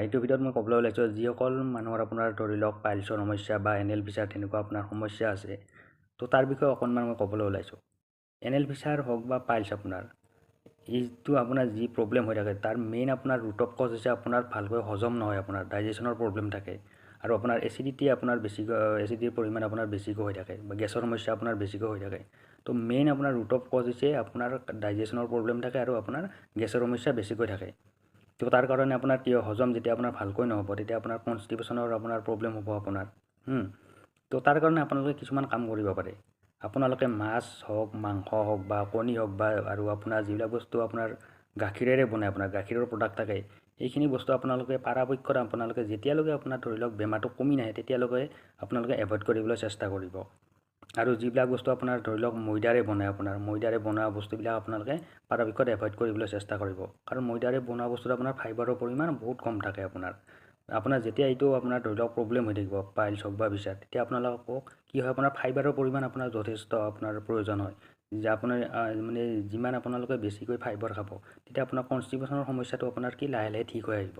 এইটো ভিডিঅ'ত মই ক'বলৈ ওলাইছোঁ, যিসকল মানুহৰ আপোনাৰ ধৰি লওক পাইলছৰ সমস্যা বা এনেল ফিচাৰ তেনেকুৱা আপোনাৰ সমস্যা আছে, তো তাৰ বিষয়ে অকণমান মই ক'বলৈ ওলাইছোঁ। এনেল ফিচাৰ হওক বা পাইলছ, আপোনাৰ এইটো আপোনাৰ যি প্ৰব্লেম হৈ থাকে, তাৰ মেইন আপোনাৰ ৰুট অফ কজ হৈছে আপোনাৰ ভালকৈ হজম নহয়, আপোনাৰ ডাইজেশ্যনৰ প্ৰব্লেম থাকে আৰু আপোনাৰ এচিডিটি আপোনাৰ বেছিকৈ, এচিডিটিৰ পৰিমাণ আপোনাৰ বেছিকৈ হৈ থাকে বা গেছৰ সমস্যা আপোনাৰ বেছিকৈ হৈ থাকে। তো মেইন আপোনাৰ ৰুট অফ কজ হৈছে আপোনাৰ ডাইজেশ্যনৰ প্ৰব্লেম থাকে আৰু আপোনাৰ গেছৰ সমস্যা বেছিকৈ থাকে। তো তাৰ কাৰণে আপোনাৰ কি হয়, হজম যেতিয়া আপোনাৰ ভালকৈ নহ'ব, তেতিয়া আপোনাৰ কনষ্টিপেশ্যনৰ আপোনাৰ প্ৰব্লেম হ'ব আপোনাৰ। তো তাৰ কাৰণে আপোনালোকে কিছুমান কাম কৰিব পাৰে। আপোনালোকে মাছ হওক, মাংস হওক বা কণী হওক বা আৰু আপোনাৰ যিবিলাক বস্তু আপোনাৰ গাখীৰেৰে বনায়, আপোনাৰ গাখীৰৰ প্ৰডাক্ট থাকে, এইখিনি বস্তু আপোনালোকে পৰাপক্ষত আপোনালোকে যেতিয়ালৈকে আপোনাৰ ধৰি লওক বেমাৰটো কমি নাহে, তেতিয়ালৈকে আপোনালোকে এভইড কৰিবলৈ চেষ্টা কৰিব। আৰু যিবিলাক বস্তু আপোনাৰ ধৰি লওক ময়দাৰে বনায়, আপোনাৰ ময়দাৰে বনোৱা বস্তুবিলাক আপোনালোকে পৰাপক্ষত এভইড কৰিবলৈ চেষ্টা কৰিব, কাৰণ ময়দাৰে বনোৱা বস্তুত আপোনাৰ ফাইবাৰৰ পৰিমাণ বহুত কম থাকে। আপোনাৰ আপোনাৰ যেতিয়া এইটো আপোনাৰ ধৰি লওক প্ৰব্লেম হৈ থাকিব, পাইলছ হওক বা ফিচাৰ, তেতিয়া আপোনালোকক কি হয়, আপোনাৰ ফাইবাৰৰ পৰিমাণ আপোনাৰ যথেষ্ট আপোনাৰ প্ৰয়োজন হয়, যে আপোনাৰ মানে যিমান আপোনালোকে বেছিকৈ ফাইবাৰ খাব, তেতিয়া আপোনাৰ কনষ্টিপেশ্যনৰ সমস্যাটো আপোনাৰ কি লাহে লাহে ঠিক হৈ আহিব।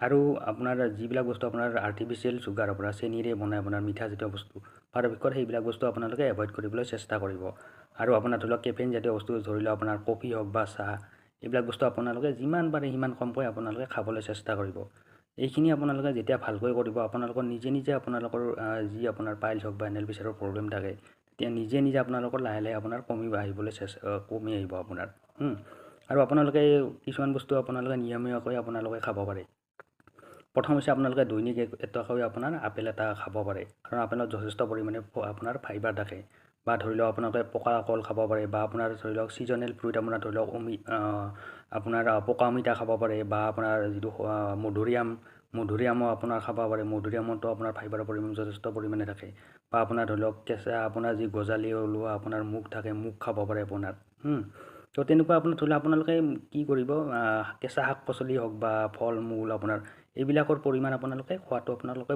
আৰু আপোনাৰ যিবিলাক বস্তু আপোনাৰ আৰ্টিফিচিয়েল চুগাৰ, আপোনাৰ চেনিৰে বনায়, আপোনাৰ মিঠা জাতীয় বস্তু, পৰাপক্ষত সেইবিলাক বস্তু আপোনালোকে এভইড কৰিবলৈ চেষ্টা কৰিব। আৰু আপোনাৰ ধৰি লওক কেফেইন জাতীয় বস্তু, ধৰি লওক আপোনাৰ কফি হওক বা চাহ, এইবিলাক বস্তু আপোনালোকে যিমান পাৰে সিমান কমকৈ আপোনালোকে খাবলৈ চেষ্টা কৰিব। এইখিনি আপোনালোকে যেতিয়া ভালকৈ কৰিব, আপোনালোকৰ নিজে নিজে আপোনালোকৰ যি আপোনাৰ পাইলছ হওক বা এনেল ফিচাৰৰ প্ৰব্লেম থাকে, তেতিয়া নিজে নিজে আপোনালোকৰ লাহে লাহে আপোনাৰ কমি আহিবলৈ চেষ্টা, কমি আহিব আপোনাৰ। আৰু আপোনালোকে কিছুমান বস্তু আপোনালোকে নিয়মীয়াকৈ আপোনালোকে খাব পাৰে। প্ৰথম হৈছে আপোনালোকে দৈনিক এটাকৈ আপোনাৰ আপেল এটা খাব পাৰে, কাৰণ আপেলত যথেষ্ট পৰিমাণে আপোনাৰ ফাইবাৰ থাকে। বা ধৰি লওক আপোনালোকে পকা কল খাব পাৰে, বা আপোনাৰ ধৰি লওক ছিজনেল ফ্ৰুইট, আপোনাৰ ধৰি লওক আপোনাৰ পকা অমিতা খাব পাৰে, বা আপোনাৰ যিটো মধুৰিআম, মধুৰিআমো আপোনাৰ খাব পাৰে। মধুৰিআমতো আপোনাৰ ফাইবাৰৰ পৰিমাণ যথেষ্ট পৰিমাণে থাকে। বা আপোনাৰ ধৰি লওক কেঁচা আপোনাৰ যি গজালি ওলোৱা আপোনাৰ মুগ থাকে, মুগ খাব পাৰে আপোনাৰ। তো তেনেকুৱা আপোনাৰ ধৰি লওক আপোনালোকে কি কৰিব, কেঁচা শাক পাচলি হওক বা ফল মূল, আপোনাৰ এইবিলাকৰ পৰিমাণ আপোনালোকে খোৱাটো আপোনালোকে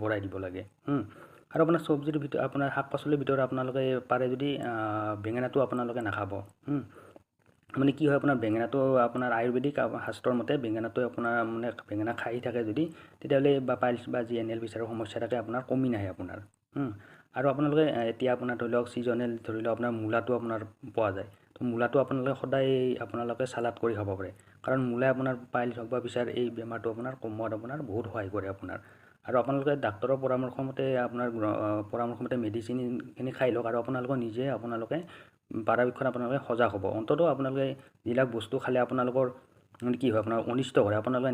বঢ়াই দিব লাগে। আৰু আপোনাৰ চব্জিৰ ভিতৰত, আপোনাৰ শাক পাচলিৰ ভিতৰত আপোনালোকে পাৰে যদি বেঙেনাটো আপোনালোকে নাখাব। মানে কি হয়, আপোনাৰ বেঙেনাটো আপোনাৰ আয়ুৰ্বেদিক শাস্ত্ৰৰ মতে বেঙেনাটো আপোনাৰ মানে বেঙেনা খাই থাকে যদি, তেতিয়াহ'লে বা পাইলছ বা যি এনেল ফিচাৰৰ সমস্যা থাকে আপোনাৰ কমি নাহে আপোনাৰ। আৰু আপোনালোকে এতিয়া আপোনাৰ ধৰি লওক ছিজনেল ধৰি লওক আপোনাৰ মূলাটো আপোনাৰ পোৱা যায়, তো মূলাটো আপোনালোকে সদায় আপোনালোকে চালাড কৰি খাব পাৰে, কাৰণ মূলাই আপোনাৰ পাইলছ হওক বা ফিচাৰ এই বেমাৰটো আপোনাৰ কমোৱাত আপোনাৰ বহুত সহায় কৰে আপোনাৰ। আৰু আপোনালোকে ডাক্তৰৰ পৰামৰ্শ মতে আপোনাৰ পৰামৰ্শ মতে মেডিচিনখিনি খাই লওক, আৰু আপোনালোকৰ নিজে আপোনালোকে পৰাপক্ষত আপোনালোকে সজাগ হ'ব। অন্ততঃ আপোনালোকে যিবিলাক বস্তু খালে আপোনালোকৰ মানে কি হয়, আপোনাৰ অনিষ্ট কৰে, আপোনালোকে